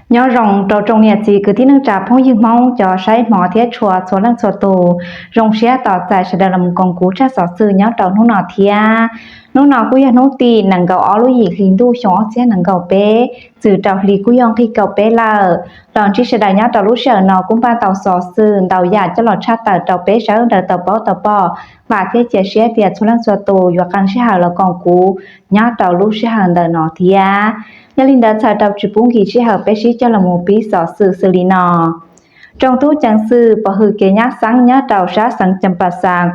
Nyob zoo rau tsoom niam txiv kwv tij neej tsa phooj ywg Hmoob cov saib hmov thiab tshua txhua leej txhua tus. Zoo siab tos txais sawv daws los koom kuv tsab xov xwm nyob rau hnub no thiab. Hnub no kuj yog hnub tim nees nkaum ob lub yim hli ntuj xyoo ob txhiab nees nkaum peb, txwm rau hli kuj yog nqig kaum peb lawm. Los ntsib sawv daws nyob rau lub sij hawm no kuj npaj tau xov xwm ntau yam coj los tshaj tawm rau peb sawv daws tau paub tau pom. Vam thiab cia siab tias txhua leej txhua tus yuav qee sij hawm los koom kuv nyob rau lub sij hawm ntawm no thiab. Yog li ntawd txhawm rau tsis pub nkim sij hawm, peb sib coj los mus pib xov xwm xws li no. Tsoom tub ceev xwm pov hwm kev nyab xeeb nyob rau sab xeev Cam Pas Xas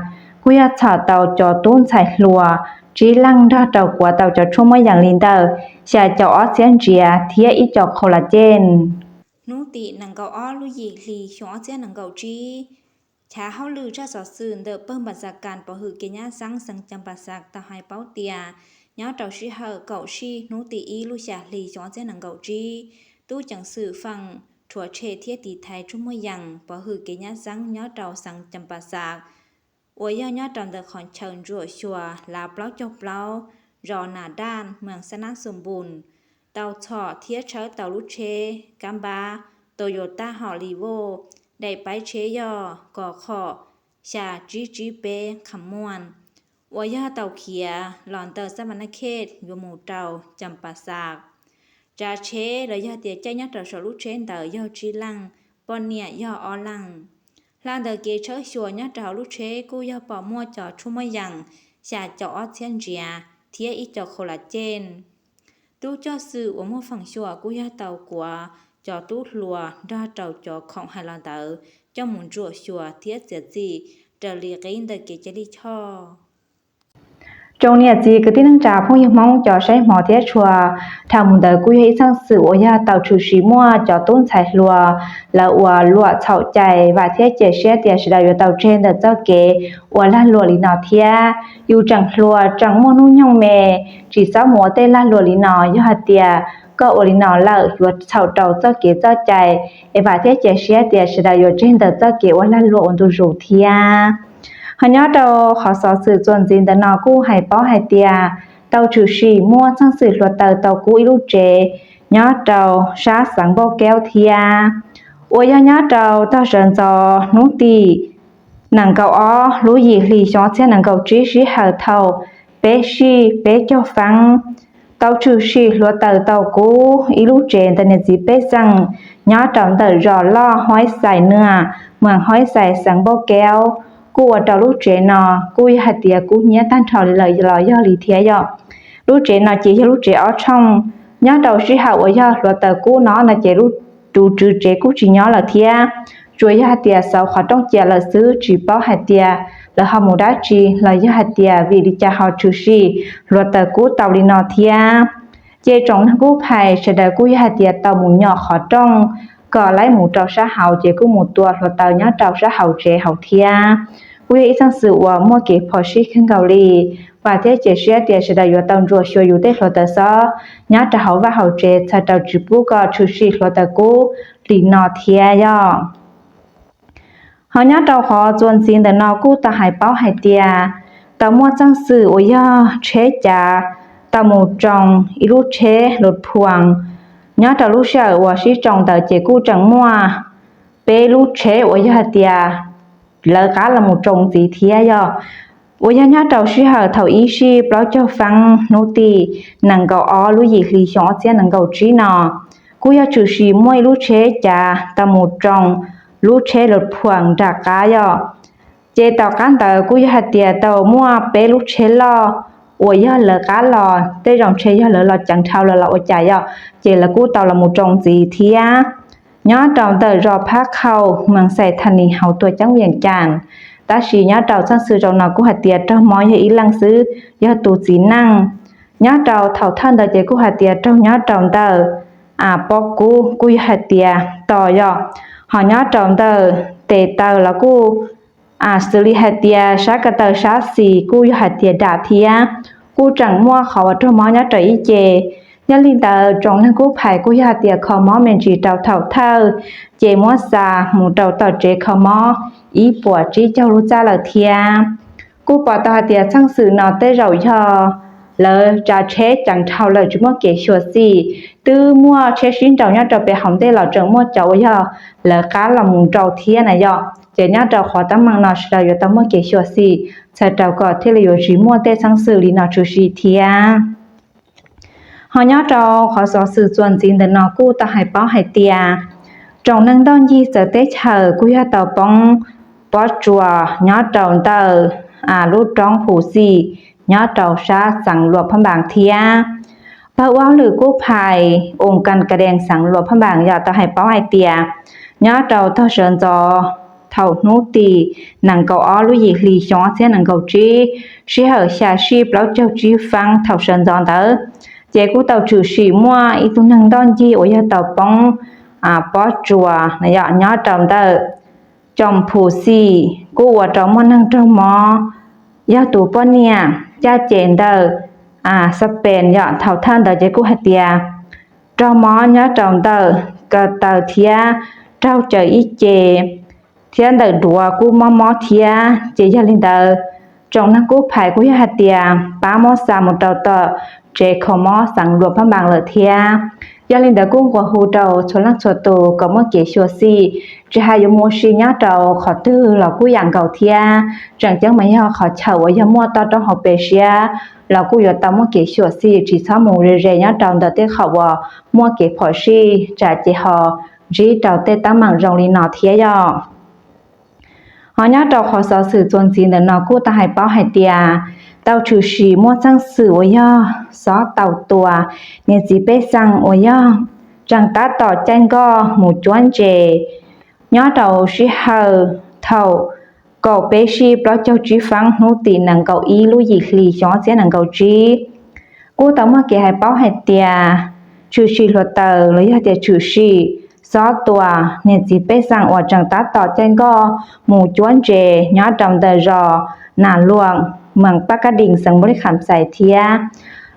kuj yog txhom tau cov tub ntxhais hluas tsib leej nrog rau kuav tau cov tshuaj muaj yees li ntawm xya caum ob txhiab ntsiav thiab ib co qhau las ceej. Hnub tim nees nkaum ob lub yim hli xyoo ob txhiab nees nkaum tsib, chav hauj lwm tsab xov xwm ntawm pawg Npas Xas Kas pov hwm kev nyab xeeb xeev Cam Pas Xas tau hais paub tias nyob rau sij hawm kaum sij hnub tim ib lub xya hli xyoo ob txhiab nees nkaum tsib, tub ceev xwm feem rhuav tshem thiab tiv thaiv tshuaj muaj yees pov hwm kev nyab xeeb nyob rau xeev Cam Pas Xas uas yog nyob rau ntawm qhov chaw ntsuam xyuas lav plaub caug plaub, zos Nas Daj, moos Xab Nab Xus Npus, tau txhom thiab tshawb tau lub tsheb kab npab Toyota hom Revo, daim paib tsheb yog kos khom xya tsib tsib peb qham muaj, uas yog tau khiav los ntawm Xab Pas Nab Khej yuav mus rau Cam Pas Xas. Tsav tsheb los yog tias caij nyob rau saum lub tsheb ntawd yog tsib leej, poj niam yog ob leej. Hla ntawm kev tshawb xyuas nyob rau hauv lub tsheb kuj yog pom muaj cov tshuaj muaj yees xya caum ob txhiab ntsiav thiab ib co qhau las ceej. Tub coj xwm uas muaj feem xyuam kuj yog tau kuav cov tub hluas nrog rau cov khoom hais los ntawd coj mus ntsuam xyuas thiab txiav txim raws li qib ntawm kev cai lij choj. Tsoom niam txiv kwv tij neej tsa phooj ywg Hmoob cov saib hmov thiab tshua, dhau mus ntawd kuj yog ib txheej xwm uas yog tau tshwm sim muaj cov tub ntxhais hluas lawv uas luam txhaum cai. Vam thiab cia siab tias sawv daws yuav tau tseg ntawm txoj kev uas lag luam li no thiab. Yus tseem hluas tseem muaj hnub nyoog me, tsis txhob mus ua tej lag luam li no. Yog hais tias koj ua li no lawm yuav txhaum rau txoj kev txoj cai. Es vam thiab cia siab tias sawv daws yuav tseg ntawm txoj kev ua lag luam ua ntu zus thiab. Ho nyob rau qhov xov xwm txuas ntxiv ntawm no kuj hais paub hais tias tau tshwm sim muaj txheej xwm hluav taws tau kub ib lub tsev nyob rau sab xeev Npauj Kaub thiab, uas yog nyob rau tog sawv ntxov hnub tim nees nkaum ob lub yim hli xyoo ob txhiab nees nkaum tsib sij hawm thaum peb sij peb caug feeb, tau tshwm sim hluav taws tau kub ib lub tsev ntawm niam txiv pej xeem nyob rau ntawm zos Loj Huaib Xais Nuam, moos Huaib Xais, xeev Npauj Kaub. Kuj ua rau lub tsev no kuj yog hais tias kub hnyiab tag nrho li lawm los yog li thiab yom. Lub tsev no ces yog lub tsev ob tshooj. Nyob rau sij hawm uas yog hluav taws kub no no ces lub, tus tswv tsev kuj tsis nyob lawm thiab, tsuas yog hais tias xauv qhov rooj cia lawm xwb, tsis paub hais tias lawv ho mus dab tsi los yog hais tias vim li cas ho tshwm sim hluav taws kub tau li no thiab. Ces tsoom neeg kub phais sawv daws kuj yog hais tias tau mus nyom qhov rooj kom laib mus rau sab hauv, ces kuj mus tua hluav taws nyob rau sab hauv tsev hauv thiab. Kuj yog ib txheej xwm uas muaj kev phom sij kawg nkaus li. Vam thiab cia siab tias sawv daws yuav tau ntsuam xyuas yus tej hluav taws xob nyob rau hauv vaj hauv tsev txhawm rau tsis pub kom tshwm sim hluav taws kub li no thiab yom. Ho nyob rau qhov txuas ntxiv ntawm no kuj tau hais paub hais tias tau muaj txheej xwm uas yog tsheb cav tau mus tsoo ib lub tsheb lus phuam. Nyob rau lub sij hawm uas sib tsoo ntawd ces kuj tseem muaj peb lub tsheb uas yog hais tias lawv qab los mus tsoo ntxiv thiab yom. Uas yog nyob rau sij hawm thaum ib sij plaub caug feeb hnub tim nees nkaum ob lub yim hli xyoo ob txhiab nees nkaum tsib no, kuj yog tshwm sim muaj ib lub tsheb cav tau mus tsoo lub tsheb lus phuam nram qab yom. Ces tom qab ntawd kuj yog hais tias tau muaj peb lub tsheb loj uas yog lawv qab los, tej zaum ntshe yog lawv los ceev dhau lawm los ua cas yom, ces lawv kuj tau los mus tsoo ntxiv thiab. Nyob rau ntawm zos Phab Qhau, moos Xais Thas Nis hauv tuam ceeb Vias Cas. Tab sis nyob rau txheej xwm zaum no kuj hais tias raug mob yog ib leeg xwb, yog tus txiv neej. Nyob rau thaum thawj ntawd ces kuj hais tias raug nyob rau ntawm pob kub kuj yog hais tias tos yom, ho nyob rau ntawm tes taw los kuj xws li hais tias sab ko taw sab xis kuj yog hais tias dam thiab, kuj tseem muaj qhov uas raug mob nyob rau ib ce. Yog li ntawd tsoom neeg kub phais kuj yog hais tias kho mob me ntsis rau thaum thawj, ces muab xa mus rau tom tsev kho mob ib puas tsib caug lub txaj lawm thiab. Kuj pom tau hais tias txheej xwm no tej zaum yog lawv tsav tsheb ceev dhau lawm tsis muaj kev xyuam xim. Twb muaj tsheb sib nraus nyob rau pem hauv ntej los tseem muaj cov uas yog lawv qab los mus nraus thiab na yom. Ces nyob rau qhov teeb meem no sawv daws yuav tau muaj kev xyuam xim txhawm rau kom thiaj li yuav tsis muaj tej xeeb xwm li no tshwm sim thiab. Ho nyob rau qhov xov xwm txuas ntxiv ntawm no kuj tau hais paub hais tias tsoom neeg ntoj ncig txawv teb chaws kuj yog tau poob pob tsuas nyob rau ntawm lub roob Phu Xim nyob rau sab xeev Luam Phab Npaas thiab. Pawg ua hauj lwm kub phais Oos Kas Kas Dees xeev Luam Phab Npaas yog tau hais paub hais tias nyob rau tog sawv ntxov thaum hnub tim nees nkaum ob lub yim hli xyoo ob txhiab nees nkaum tsib, sij hawm xya sij plaub caug tsib feeb thaum sawv ntxov ntawd, ces kuj tau tshwm sim muaj ib tug neeg ntoj ncig uas yog tau poob pob tsuas nyob rau ntawm tsoom Phu Xim kuj ua rau muaj neeg raug mob, yog tus poj niam caj ces ntawm Xab Pes yom. Thaum thawj ntawd ces kuj hais tias raug mob nyob rau ntawm ko taw thiab raug cawm ib ce, thiab ntawm duav kuj mob mob thiab. Ces yog li ntawd tsoom neeg kub phais kuj yog hais tias pab muab xa mus rau tom tsev kho mob xeev Luam Phab Npaas lawm thiab. Yog li ntawd kuj nqua hu rau txhua leej txhua tus kom muaj kev xyuam xim, tsis hais yuav mus ua si nyob rau qhov twg los kuj yam nkaus thiab. Tseem ceeb mas yog qhov chaw uas yog muaj toj roob hauv pes siab los kuj yuav tau muaj kev xyuam xim, tsis txhob mus ze ze nyob rau ntawm tej qhov uas muaj kev phom sij, tsam ces ho ntsib rau tej teeb meem zoo li no thiab yom. Ho nyob rau qhov xov xwm txuas ntxiv ntawm no kuj tau hais paub hais tias tau tshwm sim muaj txheej xwm uas yog xob tau tua niam txiv pej xeem uas yog tseem tab tom caij nkoj mus cuab ntses nyob rau sij hawm thaum kaum peb sij plaub caug tsib feeb hnub tim nees nkaum ib lub yim hli xyoo ob txhiab nees nkaum tsib. Kuj tau muaj kev hais paub hais tias tshwm sim hluav taws los yog tias tshwm sim xob tua niam txiv pej xeem uas tseem tab tom caij nkoj mus cuab ntses nyob rau ntawm zos Nas Luam, mees Paj Kab Dees xeev Npaus Lis Kham Xais thiab.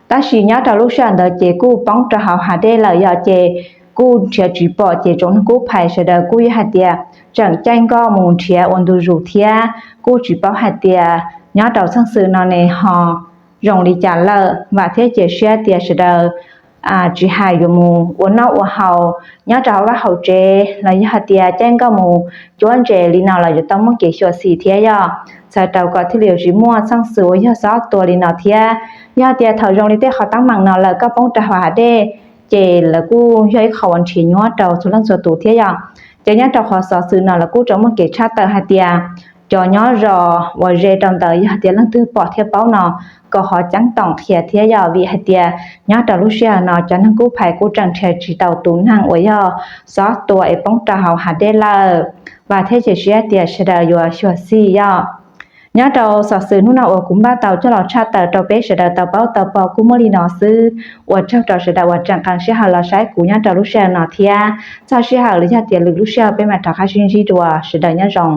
Tab sis nyob rau lub sij hawm ntawd ces kuj poob rau hauv hav dej lawm yom, ces kuj nrhiav tsis pom, ces tsoom neeg kub phais sawv daws kuj yog hais tias tseem caij nkoj mus nrhiav ua ntu zus thiab. Kuj tsis paub hais tias nyob rau txheej xwm no ne ho zoo li cas lawm. Vam thiab cia siab tias sawv daws tsis hais yuav mus ua noj ua haus nyob rau hauv vaj hauv tsev los yog hais tias caij nkoj mus cuab ntses li no los yuav tau muaj kev xyuam xim thiab yom, txhawm rau kom thiaj li yuav tsis muaj txheej xwm uas yog xob tua li no thiab. Yog tias thaum zoo li tej qhov teeb meem no lawm koj poob rau hauv hav dej, ces lawv kuj yog ib qho uas nrhiav nyuaj rau txhua leej txhua tus thiab yom. Ces nyob rau qhov xov xwm no lawv kuj tau muaj kev tshaj tawm hais tias cov nyob zos uas ze rau ntawd yog tias leej twg pom thiab paub no kom ho ceeb toom qhia thiab yom, vim hais tias nyob rau lub sij hawm no cov neeg kub phais kuj tseem nrhiav tsis tau tus neeg uas yog xob tua es poob rau hauv hav dej lawm. Vam thiab cia siab tias sawv daws yuav xyuam xim yom. Nyob rau xov xwm hnub no uas kuv npaj tau coj los tshaj tawm rau peb sawv daws tau paub tau pom kuj muaj li no xwb. Ua tsaug rau sawv daws uas tseem qee sij hawm los saib kuv nyob rau lub sij hawm no thiab. Txog sij hawm los yog tias lwm lub sij hawm peb mam rov qab sib ntsib dua, sawv daws nyob zoo.